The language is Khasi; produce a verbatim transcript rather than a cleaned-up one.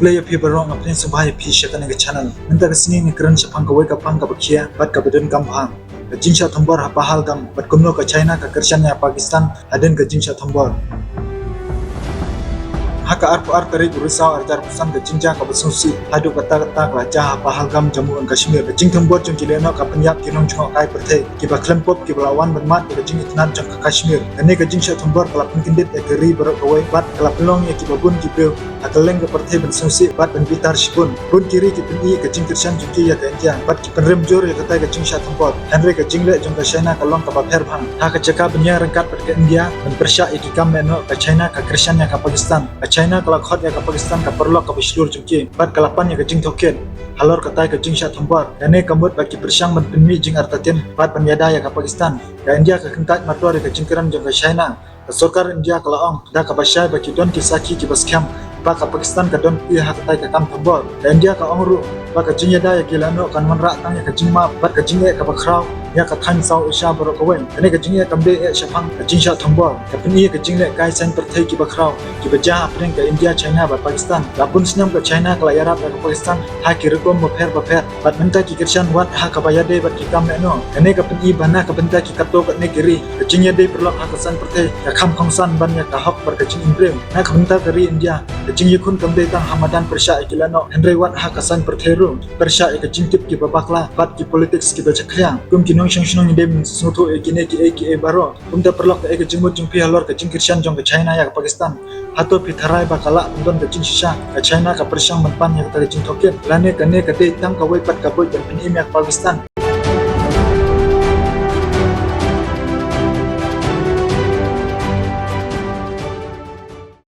Khublei ïa phi baroh, nga pdiang sngewbha ïa phi sha kane ka channel. Mynta ka sngi ngi kren shaphang kawei ka pang kaba khia bad kaba donkam bha, ka jingshah thombor ha Pahalgam bad kumno ka China ka kyrshan ïa Pakistan hadien ka jingshah thombor. Ha ka arphew ar tarik u Risaw arhajar arphew san ka jingjia kaba sngewsih haduh katta katta ka la jia ha Pahalgam, Jammu and Kashmir. Ka jingthombor jong ki lehnoh ka pynïap ki nongjngohkai pyrthei kiba khlem pop kiba la wan ban mad ïa ka jingitynnad jong ka Kashmir. Kane ka jingshah thombor ka la pynkyndit ïa ka ri baroh kawei bad ka la pynlong ïa kiba bun ki briew ha kylleng ka pyrthei ban sngewsih bad ban bitar shibun. Bun ki ri ki pyni ka jingkyrshan jong ki ïa ka India bad ki pynrem jur ïa katai ka jingshah thombor. Hynrei ka jingleh jong ka China ka long kaba pher bha. Ha ka jaka ban ïaryngkat bad ka India ban pyrshah ïa ki kam lehnoh, ka China ka kyrshan ïa ka Pakistan. Ka China ka la khot ïa ka Pakistan ka paralok kaba shlur jong ki bad ka la pan ïa ka jingtohkit halor katai ka jingshah thombor. Kane ka mut ba ki pyrshang ban pynmih jingartatien bad ban ïada ïa ka Pakistan. Ka India ka kyntait marwei ïa ka jingkren jong ka China. Ka sorkar India ka la ong da kaba shai ba ki don ki sakhi kiba skhem ba ka Pakistan ka don kti ha katai ka kam thombor. Ka India ka ong ruh ba ka jingïada ïa ki lehnoh kan wanrah tang ïa ka jingmap bad ka jingeh kaba khraw ïa ka thaiñ South Asia baroh kawei. Kane ka jingeh kam dei eh shaphang ka jingshah thombor. Ka pyni ïa ka jingleh kai saiñ pyrthei kiba khraw kiba jia hapdeng ka India, China bad Pakistan. La bun snem ka China ka la ïarap ïa ka Pakistan ha ki rukom bapher bapher bad mynta ki kyrshan wat ha kaba ïadei bad ki kam lehnoh. Kane ka pyni ba na ka bynta ki katto katne ki ri, ka jingïadei paralok ha ka saiñ pyrthei ka kham kongsan ban ïa ka hok bad ka jingim briew. Na ka bynta ka ri India, ka jingïakhun kam dei tang ha madan pyrshah ïa ki lehnoh, hynrei wat ha ka saiñ pyrthei ruh, pyrshah ïa ka jingtip kiba bakla bad ki politics kiba jakhlia. Kum ki nongshong shnong, ngi dei ban sngewthuh ïa kine kiei kiei baroh. Kumta paralok, kaei ka jingmut jong phi halor ka jingkyrshan jong ka China ïa ka Pakistan? Hato phi tharai ba ka lah ban don ka jingshisha, ka China ka pyrshang ban pan ïa kata ka jingtohkit, lane kane ka dei tang kawei pat ka buit ban pynim ïa ka Pakistan?